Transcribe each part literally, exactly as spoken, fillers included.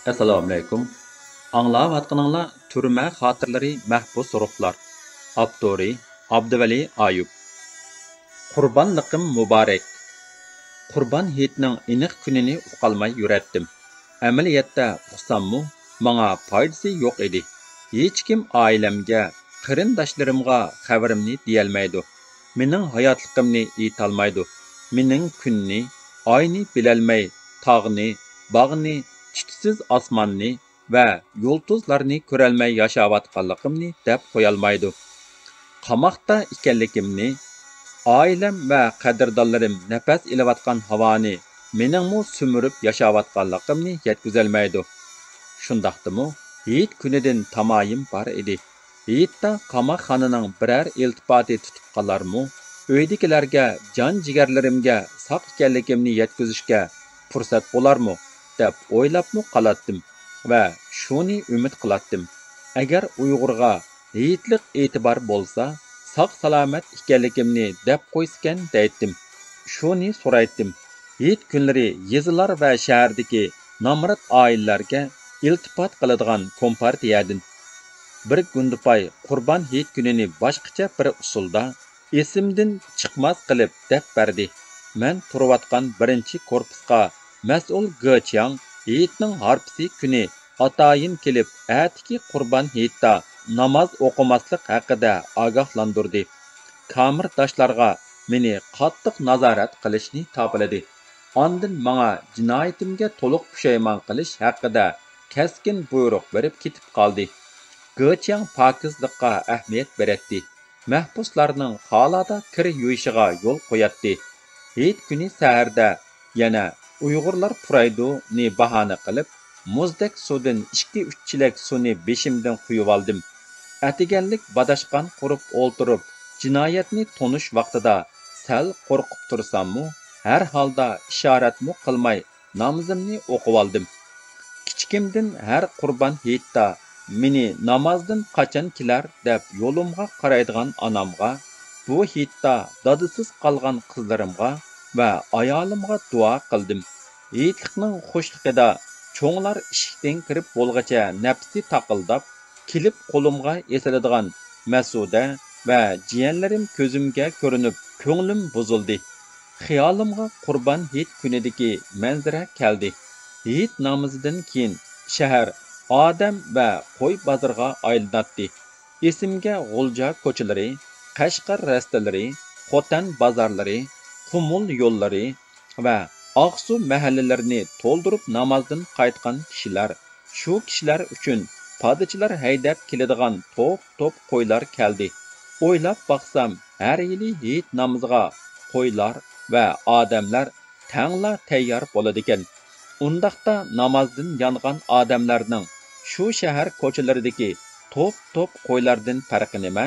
ئەسسالامۇئەلەيكۇم. ئاڭلاۋاتقىنىڭلار تۈرمە خاتىرىلىرى مەھبۇس روھلار. ئاپتورى ئابدۇۋەلى ئايۇپ. قۇربانلىقىم مۇبارەك. قۇربان ھېيتنىڭ ئېنىق كۈنىنى ئۇقالماي يۈرەتتىم. ئەمەلىيەتتە ئۇقساممۇ، ماڭا پايدىسى يوق ئىدى. ھېچكىم ئائىلەمگە، قېرىنداشلىرىمغا خەۋىرىمنى دېيەلمەيدۇ. مېنىڭ ھاياتلىقىمنى ئېيتالمايدۇ. مېنىڭ كۈننى، ئاينى بىلەلمەي، تاغنى، باغنى، چۈشسىز ئاسماننى ۋە يۇلتۇزلارنى كۆرەلمەي ياشاۋاتقانلىقىمنى دەپ قويالمايدۇ. قاماقتا ئىكەنلىكىمنى، ئائىلەم ۋە قەدىردانلىرىم نەپەس ئېلىۋاتقان ھاۋانى مېنىڭمۇ سۈمۈرۈپ ياشاۋاتقانلىقىمنى يەتكۈزەلمەيدۇ. شۇنداقتىمۇ ھېيت كۈنىدىن تامايىم بار ئىدى. ھېيتتا قاماقخانىنىڭ بىرەر ئىلتىپاتى تۇتۇپ قالارمۇ، ئۆيدىكىلەرگە، جان-جىگەرلىرىمگە ساق ئىكەنلىكىمنى يەتكۈزۈشكە پۇرسەت بولارمۇ دەپ ئويلاپمۇ قالاتتىم ۋە شۇنى ئۈمىد قىلاتتىم. ئەگەر ئۇيغۇرغا ھېيتلىق ئېتىبار بولسا، ساق-سالامەت ئىكەنلىكىمنى دەپ قويسىكەن دەيتتىم. شۇنى سورايتتىم. ھېيت كۈنلىرى يېزىلار ۋە شەھەردىكى نامرات ئائىلىلەرگە ئىلتىپات قىلىدىغان كومپارتىيەدىن بىر گۇندىپاي قۇربان ھېيت كۈنىنى باشقىچە بىر ئۇسۇلدا، ئېسىمدىن چىقماس قىلىپ دەپ بەردى. مەن تۇرۇۋاتقان بىرىنچى كورپۇسقا مەسئۇل گې چياڭ ھېيتنىڭ ھارپىسى كۈنى ئاتايىن كېلىپ، ئەتىكى قۇربان ھېيتتا ناماز ئوقۇماسلىق ھەققىدە ئاگاھلاندۇردى. كامېرداشلارغا مېنى قاتتىق نازارەت قىلىشنى تاپىلىدى. ئاندىن ماڭا جىنايىتىمگە تولۇق پۇشايمان قىلىش ھەققىدە كەسكىن بۇيرۇق بېرىپ كېتىپ قالدى. گې چياڭ پاكىزلىققا ئەھمىيەت بېرەتتى. مەھبۇسلارنىڭ خالادا كىر يۇيۇشىغا يول قوياتتى. ھېيت كۈنى سەھەردە يەنە ئۇيغۇرلار پۇرايدۇنى باھانە قىلىپ، مۇزدەك سۇدىن ئىككى-ئۈچ چېلەك سۇنى بېشىمدىن قۇيۇۋالدىم. ئەتىگەنلىك باداشقان قۇرۇپ ئولتۇرۇپ، جىنايەتنى تونۇش ۋاقتىدا سەل قورقۇپ تۇرساممۇ، ھەر ھالدا ئىشارەتمۇ قىلماي نامىزىمنى ئوقۇۋالدىم. كىچىكىمدىن ھەر قۇربان ھېيتتا مېنى نامازدىن قاچان كېلەر دەپ يولۇمغا قارايدىغان ئانامغا، بۇ ھېيتتا دادىسىز قالغان قىزلىرىمغا ۋە ئايالىمغا دۇئا قىلدىم. ھېيتلىقنىڭ خۇشلۇقىدا چوڭلار ئىشىكتىن كىرىپ بولغىچە نەپىسى تاقىلداپ، كېلىپ قولۇمغا ئېسىلىدىغان مەسۇدە ۋە جىيەنلىرىم كۆزۈمگە كۆرۈنۈپ، كۆڭلۈم بۇزۇلدى. خىيالىمغا قۇربان ھېيت كۈنىدىكى مەنزىرە كەلدى. ھېيت نامىزىدىن كېيىن شەھەر ئادەم ۋە قوي بازىرىغا ئايلىناتتى. ئېسىمگە غۇلجا كوچىلىرى، قەشقەر رەستىلىرى، خوتەن بازارلىرى، قۇمۇل يوللىرى ۋە ئاقسۇ مەھەللىلىرىنى تولدۇرۇپ نامازدىن قايتقان كىشىلەر، شۇ كىشىلەر ئۈچۈن پادىچىلار ھەيدەپ كېلىدىغان توپ-توپ قويلار كەلدى. ئويلاپ باقسام، ھەر يىلى ھېيت نامىزىغا قويلار ۋە ئادەملەر تەڭلا تەييار بولىدىكەن. ئۇنداقتا نامازدىن يانغان ئادەملەرنىڭ شۇ شەھەر كوچىلىرىدىكى توپ-توپ قويلاردىن پەرقى نېمە؟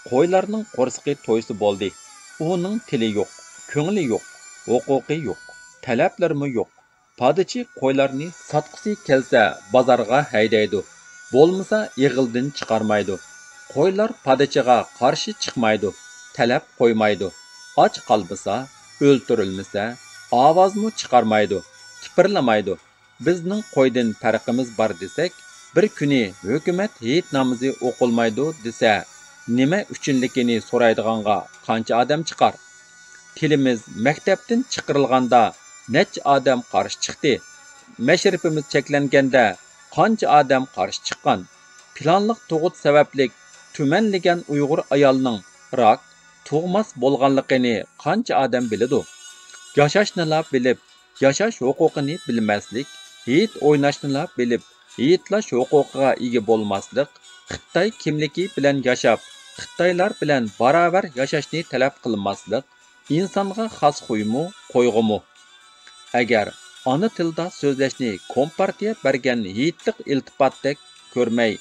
قويلارنىڭ قورسىقى تويسا بولدى. ئۇنىڭ تىلى يوق، كۆڭلى يوق، ھوقۇقى يوق، تەلەپلىرىمۇ يوق. پادىچى قويلارنى ساتقۇسى كەلسە بازارغا ھەيدەيدۇ، بولمىسا ئېغىلدىن چىقارمايدۇ. قويلار پادىچىغا قارشى چىقمايدۇ، تەلەپ قويمايدۇ. ئاچ قالمىسا، ئۆلتۈرۈلمىسە، ئاۋازمۇ چىقارمايدۇ، تىپىرلىمايدۇ. بىزنىڭ قويدىن پەرقىمىز بار دېسەك، بىر كۈنى ھۆكۈمەت ھېيت نامىزى ئوقۇلمايدۇ دېسە، نېمە ئۈچۈنلىكىنى سورايدىغانغا قانچە ئادەم چىقار؟ تىلىمىز مەكتەپتىن چىقىرىلغاندا نەچچە ئادەم قارشى چىقتى؟ مەشرىپىمىز چەكلەنگەندە قانچە ئادەم قارشى چىققان؟ پىلانلىق تۇغۇت سەۋەبلىك تۈمەنلىگەن ئۇيغۇر ئايالنىڭ راك، تۇغماس بولغانلىقىنى قانچە ئادەم بىلىدۇ؟ ياشاشنىلا بىلىپ، ياشاش ھوقۇقىنى بىلمەسلىك، ھېيت ئويناشنىلا بىلىپ، ھېيتلاش ھوقۇقىغا ئىگە بولماسلىق، خىتاي كىملىكى بىلەن ياشاپ، خىتايلار بىلەن باراۋەر ياشاشنى تەلەپ قىلماسلىق ئىنسانغا خاس خۇيمۇ، قويغۇمۇ؟ ئەگەر ئانا تىلدا سۆزلەشنى كومپارتىيە بەرگەن ھېيتلىق ئىلتىپاتتەك كۆرمەي،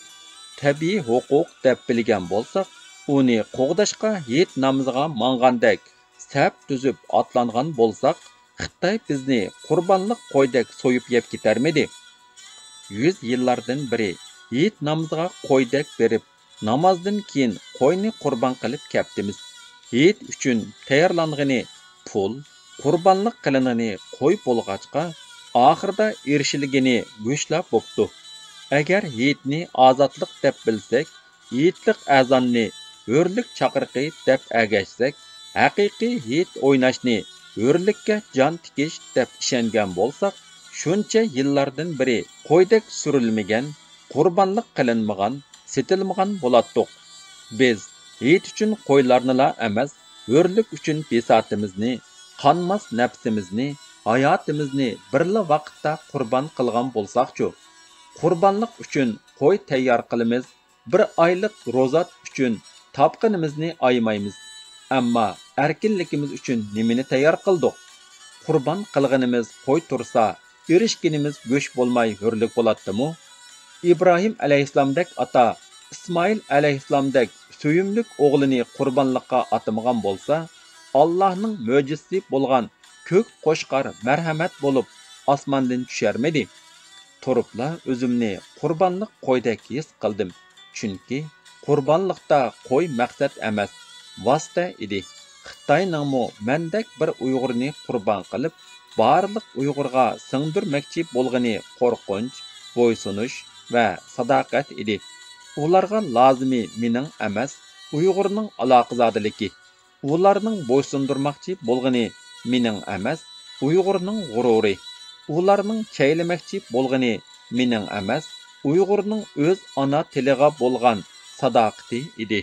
تەبىئىي ھوقۇق دەپ بىلگەن بولساق، ئۇنى قوغداشقا ھېيت نامىزىغا ماڭغاندەك سەپ تۈزۈپ ئاتلانغان بولساق، خىتاي بىزنى قۇربانلىق قويدەك سويۇپ يەپ كېتەرمىدى؟ يۈز يىللاردىن بېرى ھېيت نامىزىغا قويدەك بېرىپ، نامازدىن كېيىن قوينى قۇربان قىلىپ كەپتىمىز. ھېيت ئۈچۈن تەييارلانغىنى پۇل، قۇربانلىق قىلىنغىنى قوي بولغاچقا، ئاخىرىدا ئېرىشىلگىنى گۆشلا بوپتۇ. ئەگەر ھېيتنى ئازادلىق دەپ بىلسەك، ھېيتلىق ئەزاننى ھۆرلۈك چاقىرىقى دەپ ئەگەشسەك، ھەقىقىي ھېيت ئويناشنى ھۆرلۈككە جان تىكىش دەپ ئىشەنگەن بولساق، شۇنچە يىللاردىن بېرى قويدەك سۈرۈلمىگەن، قۇربانلىق قىلىنمىغان، سېتىلمىغان بولاتتۇق. بىز ھېيت ئۈچۈن قويلارنىلا ئەمەس، ھۆرلۈك ئۈچۈن بىساتىمىزنى، قانماس نەپسىمىزنى، ھاياتىمىزنى بىرلا ۋاقىتتا قۇربان قىلغان بولساقچۇ؟ قۇربانلىق ئۈچۈن قوي تەييار قىلىمىز، بىر ئايلىق روزات ئۈچۈن تاپقىنىمىزنى ئايىمايمىز. ئەمما ئەركىنلىكىمىز ئۈچۈن نېمىنى تەييار قىلدۇق؟ قۇربان قىلغىنىمىز قوي تۇرسا، ئېرىشكىنىمىز گۆش بولماي ھۆرلۈك بولاتتىمۇ؟ ئىبراھىم ئەلەيھىسسالامدەك ئاتا ئىسمائىل ئەلەيھىسسالامدەك سۆيۈملۈك ئوغلىنى قۇربانلىققا ئاتىمىغان بولسا، ئاللاھنىڭ مۆجىزىسى بولغان كۆك قوچقار مەرھەمەت بولۇپ ئاسماندىن چۈشەرمىدى؟ تۇرۇپلا ئۆزۈمنى قۇربانلىق قويدەك ھېس قىلدىم. چۈنكى قۇربانلىقتا قوي مەقسەت ئەمەس، ۋاسىتە ئىدى. خىتاينىڭمۇ مەندەك بىر ئۇيغۇرنى قۇربان قىلىپ، بارلىق ئۇيغۇرغا سىڭدۈرمەكچى بولغىنى قورقۇنچ، بويسۇنۇش ۋە ساداقەت ئىدى. ئۇلارغا لازىمى مېنىڭ ئەمەس، ئۇيغۇرنىڭ ئالاقىزادىلىكى. ئۇلارنىڭ بويسۇندۇرماقچى بولغىنى مېنىڭ ئەمەس، ئۇيغۇرنىڭ غۇرۇرى. ئۇلارنىڭ چەيلىمەكچى بولغىنى مېنىڭ ئەمەس، ئۇيغۇرنىڭ ئۆز ئانا تىلىغا بولغان ساداقىتى ئىدى.